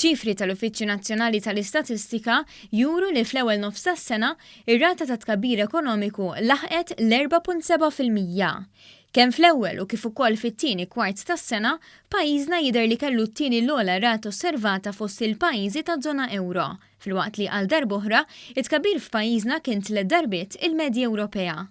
Ċifri tal-Uffiċċju Nazzjonali tal-Istatistika juru li fl-ewwel nofs tas-sena, ir-rata ta' tkabbir ekonomiku laħqet l-4.7%. Kemm fl-ewwel u kif ukoll fit-tieni kwart tas-sena, pajjiżna jidher li kellu t-tieni l-ogħla rata osservata fost il-pajjiżi taż-żona ewro, filwaqt li għal darb'oħra, it-tkabbir f'pajjiżna kien tliet darbiet il-medja Ewropea.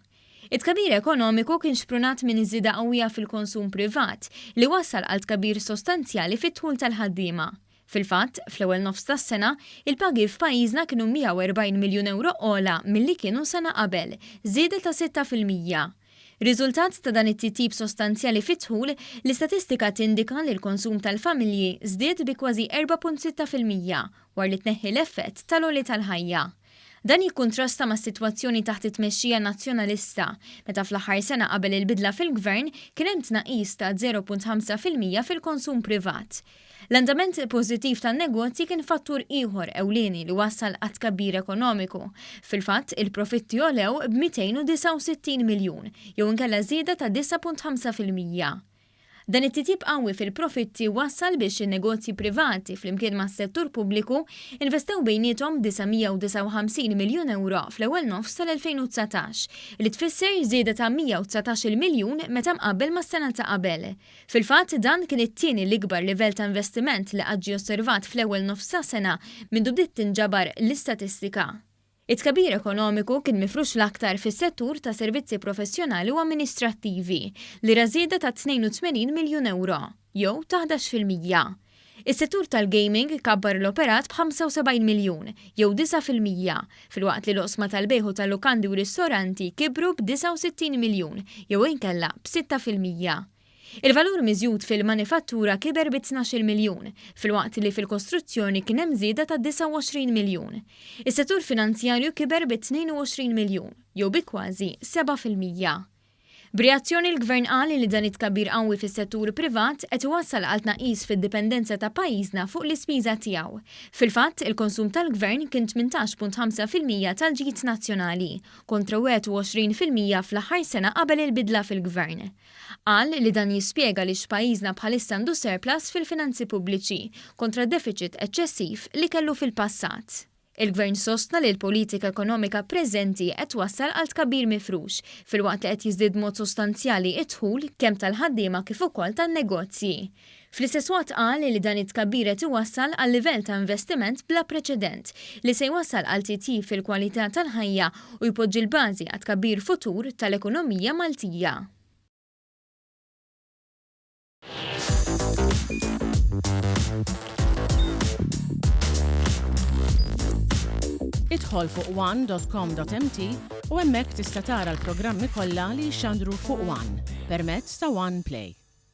It-tkabbir ekonomiku kien xprunat minn żieda qawwija fil-konsum privat, li wassal għal tkabbir sostanzjali fid-dħul tal-ħaddiema. Fil-fatt, fl-ewwel nofs tas-sena, il-pagi f'pajjiżna kienu 140 miljun ewro ogħla milli kienu sena qabel, żieda ta' 6%. Riżultat ta' dan it-titjib sostanzjali fid-dħul, l-istatistika tindika li l-konsum tal-familji żdied bi kważi 4.6% wara li tneħħi l-effett tal-għoli tal-ħajja. Dan jikkuntrasta mas-sitwazzjoni taħt it-tmexxija Nazzjonalista, meta fl-aħħar sena qabel il-bidla fil-Gvern kien hemm tnaqqis ta' 0.5% fil-konsum privat. L-andament pożittiv tan-negozji kien fattur ieħor ewlieni li wassal għat-tkabbir ekonomiku. Fil-fatt, il-profitti għolew b'269 miljun, jew inkella żieda ta' 9.5%. Dan it-titjib qawwi fil-profitti wassal biex in-negozji privati flimkien mas-settur pubbliku investew bejniethom 959 miljun ewro fl-ewwel nofs tal-2019, li tfisser żieda ta' 119-il miljun meta mqabbel mas-sena ta' qabel. Fil-fatt, dan kien it-tieni l-ikbar livell ta' investiment li qatt ġie osservat fl-ewwel nofs ta' sena mindu bdiet tinġabar l-istatistika. It-tkabbir ekonomiku kien mifrux l-aktar fis-settur ta' servizzi professjonali u amministrattivi, li ra żieda ta' 82 miljun ewro, jew ta' 11%. Is-settur tal-gaming kabbar l-operat b'75 miljun, jew 9%, filwaqt li l-oqsma tal-bejgħ u tal-lukandi u ristoranti kibru b'69 miljun, jew inkella b'6%. Il-valur miżjud fil-manifattura kiber bi 12-il miljun, filwaqt li fil-kostruzzjoni kien hemm żieda ta' 29 miljun. Is-settur finanzjarju kiber bi 22 miljun, jew bi kważi 7%. B'reazzjoni l-Gvern qal li dan it-tkabbir qawwi fis-settur privat qed iwassal għal tnaqqis fid-dipendenza ta' pajjiżna fuq l-ispiża tiegħu. Fil-fatt, il-konsum tal-Gvern kien 18.5% tal-ġid nazzjonali, kontra 21% fl-aħħar sena qabel il-bidla fil-Gvern. Qal li dan jispjega għaliex pajjiżna bħalissa għandu surplus fil-finanzi pubbliċi, kontra defiċit eċċessiv li kellu fil-passat. Il-Gvern sostna li l-politika ekonomika preżenti qed twassal għal tkabbir mifrux, filwaqt li qed jiżdied b'mod sostanzjali d-dħul kemm tal-ħaddiema kif ukoll tan-negozji. Fl-istess waqt qal li dan it-tkabbir qed iwassal għal livell ta' investiment bla preċedent li se jwassal għal titjib fil-kwalità tal-ħajja u jpoġġi l-bażi għat-tkabbir futur tal-ekonomija Maltija. Idħol fuq one.com.mt u hemmhekk tista' tara l-programmi kollha li jixxandru fuq One permezz ta' One Play.